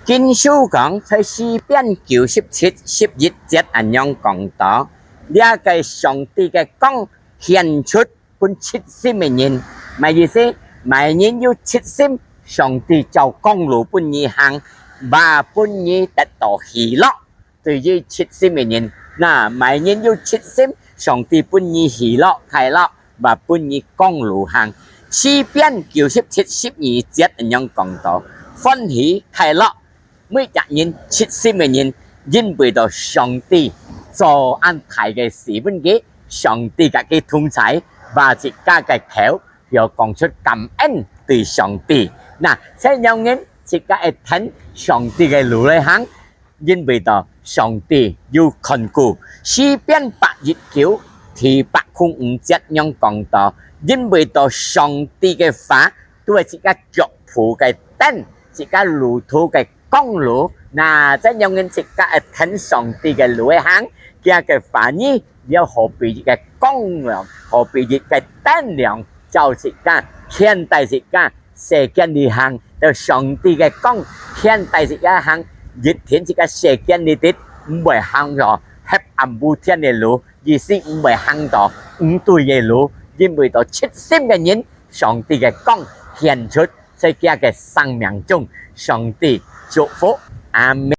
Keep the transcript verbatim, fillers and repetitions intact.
經書講，在詩篇九十七十一節恁樣講到，這个上帝个光顯出分直心个人。麼个意思？麼人有直心，上帝照光路分你行，話分你得到喜樂。對於直心个人，那麼人有直心，上帝分你喜樂、快樂，話分你光路行。詩篇九十七十二節恁樣講到：歡喜快樂，每隻人直心个人，因為到上帝做恁大个事分佢，上帝佮佢同在，話自家个口要講出感恩對上帝。那，這樣人自家會跈上帝个路來行，因為到上帝有看顧。詩篇百一九第百空五節樣講到：因為到上帝个話，都係自家腳步个燈，自家路途个光路。那，這樣人自家會跈上帝个路來行，佢个話語了好比一个光亮，好比一个燈亮，照自家，牽帶自家，世間裡行，到上帝个光牽帶自家行，一天自家世間裡底，毋會行到黑暗無天个路，意思毋會行到毋對个路，因為到直心个人，上帝个光顯出在佢个生命中。上帝祝福，阿們。